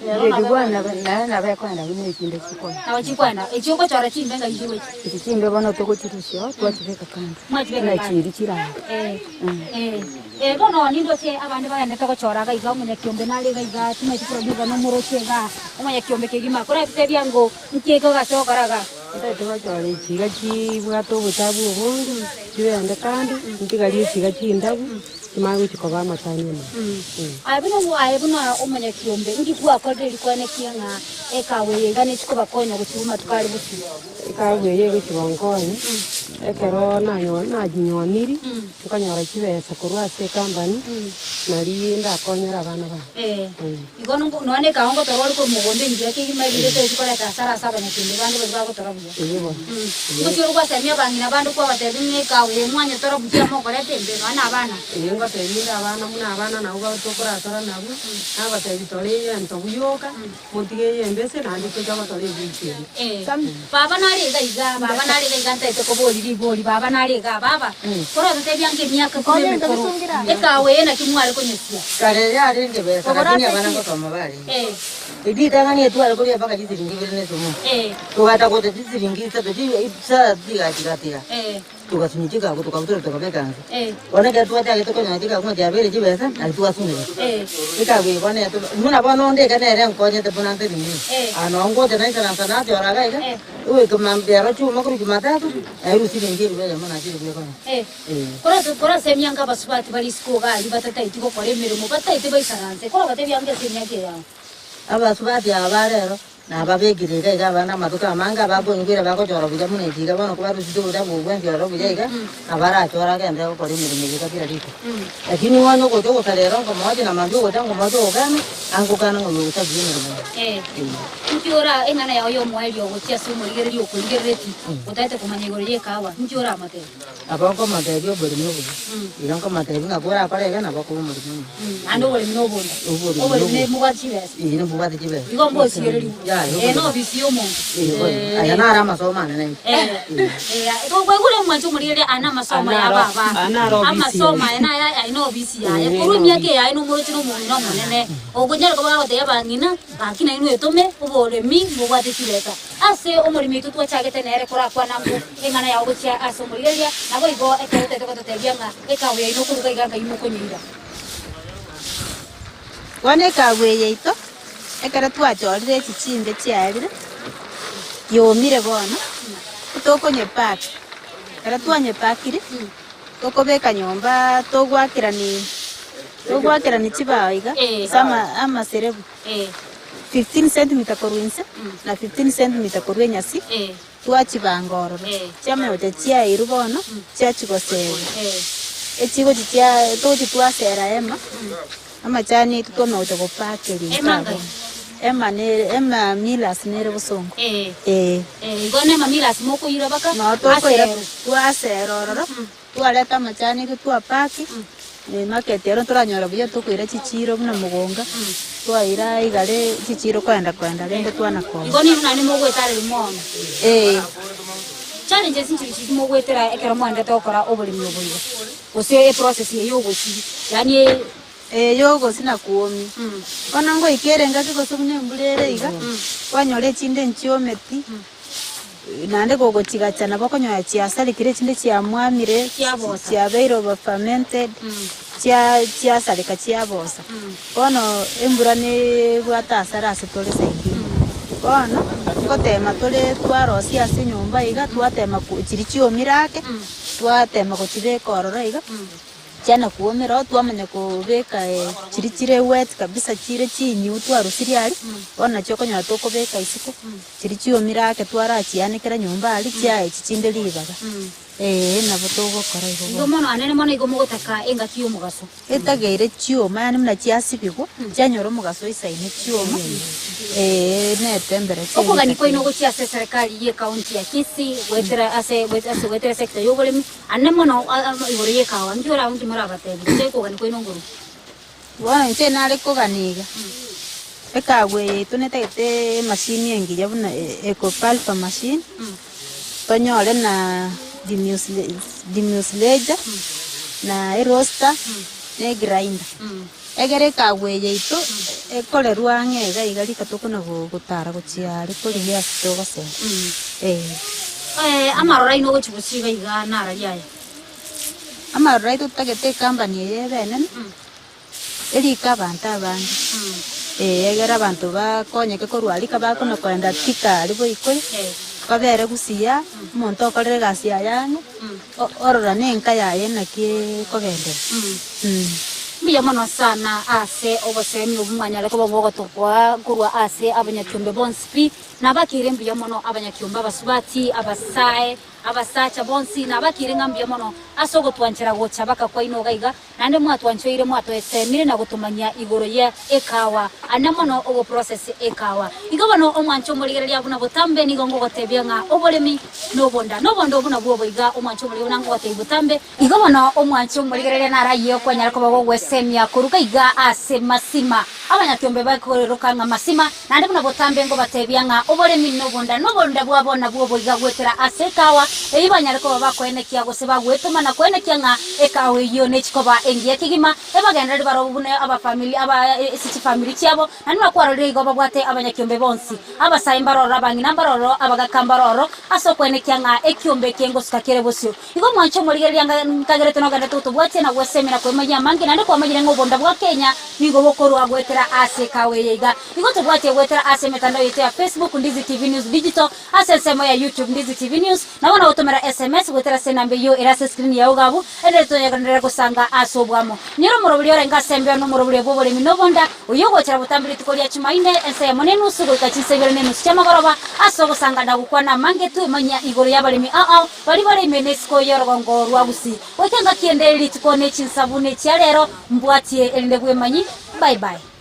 Grade one nabo naye nabo ekoenda buna echinde chikoenda. Nabo chikoenda echi ogochora chimbe ngai chigochi. Echi chimbe bono togochirusia oo twachibeka kando. Mwachibeka Buna kando. chiri chiranga. Eh, eh, eh, bono nindoche abande bagendete gochora iga iga omonyakiombe nare iga iga timanyeti producer nomoroche igaa omonyakiombe kegima koratebia ngo nki eke ogase gokora igaa. Ntagete gochora echiga chibwate obochabu obonge, chibende kando, ntigarie echiga chindabu, chimanye gochia koba amatani amaya. Aye buna aye buna omonyakiombe, inki gwakorire erio kwanekia ng'a ekawa eye iga nechi kobakonya gochia amatuko are bosio? Ekawa eye egochia gonkonya, ekero nanyo nachinyoniri, nkonyora chibesa korwa ase ecompany, naria ndakonyere abana bane. Igo nonya nekawa ngotora ore korwa mogondo engiya kegima erinde tochi koreta hasara ase abanyakembe bande baria bagotora buya. Ngochia ore gwasemia abang'ina bande kwabatebia ng'a ekawa eye mwanyetora buya mokoreta embe nonya na abana. Ee ngotebia inde abana buna abana nabwo ba tokoratora nabwo, nabatebi tore egento buya oka, motige eye embese naende tocha gotora ebuti eria. Baba nare iga iga, baba nare iga iga ntaete koboria ribori, baba nare igaa, baba, korototebia nka emiaka ikomi emekoro, ekawa eye naki mware konyesia? Kare yarenge besa, lakini abana ngosoma barenge. Ritang'ani etware koria mpaka chisiringi ibere na esumu. Togacha gocha chisiringi isato chi- chigachigatiga. Togasunyia chikagu tokabutora tokabeka nse. Bono ekero twachagete konyora chikagu ng'a chiabeire chibesa, nari twasunyire. Ekagu eye bono eto buna bono onde iga nere nkonyete buna ntari nini. Aa noo ngocha naisaransa nachora iga iga, goika mambia ero chuma korwa jumatatu, nairwe siringi elifu eyemo nachire bwekonyora. Ee. Korasemia nka abasubati bare isiko iga aria batataeti gokora emeremo, bataete baisaranse, korabatebia nka ase emiaka eye yao. Abasubati aba ba rero Nababekire iga iga abande amatuko amange, abakoigwera bagochora buya buna echi iga bono kobarusete obochafu obwo bwensi ororo buya iga, nabo arachore agende gokora emeremo eye kera rituko. Lakini onye ogocha ogosara ero nkomoche na mambia ogocha nkomoche ogokana, angokana ng'a oyo ogosaria emeremo eye. Ee, inki ora eng'ana yao y'omoerio gochia ase omorigereria okorigerereti, otaete komanya igoro y'ekawa, inki oramotebie? Nabo nkomotebia oboremi obuya, iga nkomotebia ng'a korakore iga nabo okoba omoremi omuya. Naende oboremi nobonda. Oboremi Oboremi nobonda. mbobwate chibesa. Ee, nimbobwate chibesa. Igo mbosiererigwe. Yaya, Ee, oboremi. nobisi y'omonto. Ee, bono. Aya naro amasomo ane nainche. Ee, kwaigure omwancho omorigereria aya namasomo ya Anaro- baba. anaro obisi Amasomo yaye. aya naya aye nobisi yaye. Ee, Korwa nobisi. emiaka eye aye nomoroche na omong'ina omonene. Okonyara koba gagotebia abang'ina, gaki nainwe etome, oboremi mbobwate chibesa. Ase omoremi oito twachagete nere korakwana ng'o eng'ana yao gochia ase omorigereria, naboigo ekero otaete gototebia ng'a ekawa yaino okoruga iga nkai mokonyeira. Bono ekawa eye yaito, ekero twachorire echi chimbe chiarire, yomire bono, tokonyepaka, ekero twanyepakire, tokobeka nyomba togwakerani togwakerani chibao iga, ase ama amaserebu. 15 centimeter korwa inse na 15 centimeter korwa enyasi, twachibanga ororo. Chiamanya gocha chiairwa bono, chiachia goserwa. Echigochi chia togochi twasera ema, amachani aito twamanya gocha gopakeria Ema ikabu. ngai? Ema nere ema millers nere bosongo. Ee. Igo nema millers mokoira baka Noo tokoira aserwe. twasera ororo, Twareta amachani aito twapaki, emarket ero ntoranyora buya tokoira chichiro buna mogonga, twaira igare chichiro koenda koenda rende twana koona. Igo nigo naende mogoetareri mono. Ee. Challenges nchiri chiri mogoetera ekero mwaendete gokora oboremi obo iga, gose eprocess eye yogosi, yaani. Ee yogosi na kuomia. Bono ngoika ere engaki gose buna embura ere iga, kwanyora echinde nchiometi. Naende gogochigacha nabo okonyora chiasarekire echinde chiamwamire, Chiabosa. chiabeire over fermented, chia chiasareka chiabosa. Bono embura nebwate asara ase tore saidi. Bono, ngotema tore twarosia ase enyomba iga, twatema ko chiria chiomire ake, twatema gochibeka ororo iga. Chiana kwomera oo twamanya kobeka chiria chire wet kabisa chire chinyiu twarusirie aria, bono nachio okonyora tokobeka isiko, chiria chiomire ake twarachianekera nyomba aria chiaye echi chinde ribaga. Ee, nabo togokora igo Igo bono. mono anene mono igo mogotaka engaki y'omogaso. Etageire chioma, yaani buna chiasibigwa, chianyora omogaso oisaine chioma, ee, netembera Okogania kwaino chiaye. gochia ase eserekari y'ecounty ya Kisii goetera ase ase goetera esector y'oboremi, anene mono igoro y'ekahawa, inki orabe inki morabatebi gose okogania kwaino nkorwa? Bono inche nare kogania iga, ekahawa eye yaito netagete emachine engiya buna ecopalpa machine, tonyore na demucilager, na eroaster, na egrinder. Egere ekahawa eye yaito ekorerwe ang'e iga iga rika tokona gotara gochia are korigia ase togosera, eh. Amaroro aino ogochia gosiba iga narari aya. Amaroro aito totagete ecompany eye ebe enene, erike abanto abange, eh, egere abanto bakonyeke korwa aria ka bakona koenda Thika aria boikoyo, babere gusii aa, omonto okorire egasi yaye ang'e, orora na enka yaye naki ekogenderera. Mbuya mono sana ase obosemi obwo mwanyare koba mogotokoa korwa ase abanyakiombe bonsi pi. Nabakeire mbuya mono abanyakiombe abasubati, abasae, Abasacha bonsi nabakire ng'a mbuya mono ase ogotwanchera gocha baka kwaino iga iga, naende mwatwanchoire mwatoesemire na gotomanyia igoro ye ekawa, ane mono ogoprocess ekawa. Igo bono omwanche omorigereria buna botambe nigo ngogotebia ng'a oboremi nobonda, nobonda obo nabwo obo iga omwanche omorigereria buna ngogotebia botambe. Igo bono omwanche omorigereria narayie okwanyara koba gogwesemia koruga iga ase masima. Abanyakiombe bakoiroka ng'a masima, naende buna botambe ngobatebia ng'a oboremi nobonda, nobonda bwabo nabwo oboiga goetera ase ekawa eyio banyare koba bakoenekia gose bagwetoma na koenekia ng'a ekawa eyio nechikoba engiya kegima, ebagendereri barobwo buna abafamiri aba ase chifamiri chiabo, naende buna kwarorire igo babwate abanyakiombe bonsi, abasae mbaroro, abang'ina mbaroro, abagaka mbaroro, ase okoenekia ng'a ekiombe eke ngosuka kere bosio. Igo mwanche omorigereria nkagerete nogenderete gotobwatia na gwesemia na kwemanyia amange, naende kwamanyire ng'a obonda bwa Kenya nigo bokorwa goetera ase ekawa eye iga. Igo tobwatie goetera ase emetandao yaito ya Facebook, Ndizi TV News Digital, ase ensemo ya YouTube, Ndizi TV News, nabo nogotomera SMS goetera ase enamba eyio ere ase escreen yao iga abwo, erinde tonyagenderere gosanga ase obwamo. Nyora omorobori orenge ase embeo na omorobori bw'oboremi na obonda, oyio ogochera botambe rituko ria Chumaine, ensa eyemo na enusu goika chinsa ibere na enusu chi'amagoroba, ase ogosanga na gokwana amange twemanyia igoro y'abaremi ao ao, Baria bare ime nesiko y'orogongo rwa Gusii. Goika engaki ende rituko ne chinsabu ne chia rero, mbwatie erinde bwemanyi. Bye bye.